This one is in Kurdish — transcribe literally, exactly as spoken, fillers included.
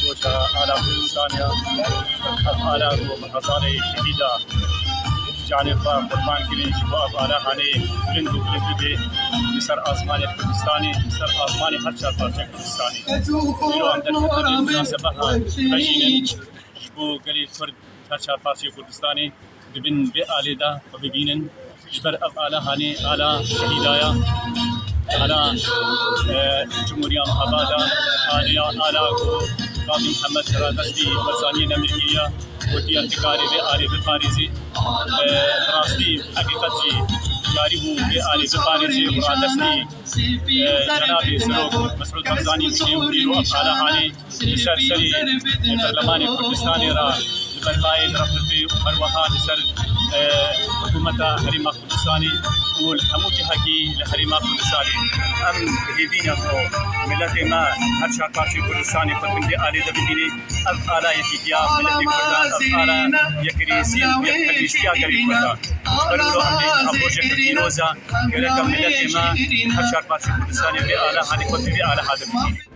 Roja ala Kurdistanê ya, ev ala ku bi hezarê şehîda canê xwe qurban kirin, ji bo ev ala hanê bilind û bilind bibe li ser asmanê Kurdistanê, li ser asmanê her çar parçeyê Kurdistanê. Îro em derketin munasebeha xejînin ji bo gelê Kurd her çar parçeyê Kurdistanê. Di bin vê alê de xwe bibînin. Ji ber ev ala hanê ala şehîda ya, ala, e, Cumhuriya Meheba de, ala, ala ku Qazî Mihemed radestî Barzaniyê nemir kiriye, gotiye, tu karî vê alê biparêzî. E, rastî, heqîqet jî karîbû vê alê biparêzî û radestî, e, cenabê Serok Mesûd Barzanî bike û îro ev ala hanê li ser serê Perlemanê Kurdistanê re li ber bayê direfirfê û herweha li ser, e, hikûmeta Herêma Kurdistanê û li hemû cihekî li Herêma Kurdistanê. Em bi hêvî ne ku miletê me her çar parçeyê Kurdistanê xwe di bin vê alê de bibîne. Ev ala yekîtiya miletê Kurd e, ev ala yekrêzî û yekpelwîstiya gelê Kurd e. Ji ber wilo em bêjin ev rojeke pîroz e, gerek e miletê me her çar parçeyê Kurdistanê vê ala hanê xwe di vê ala de bibîne.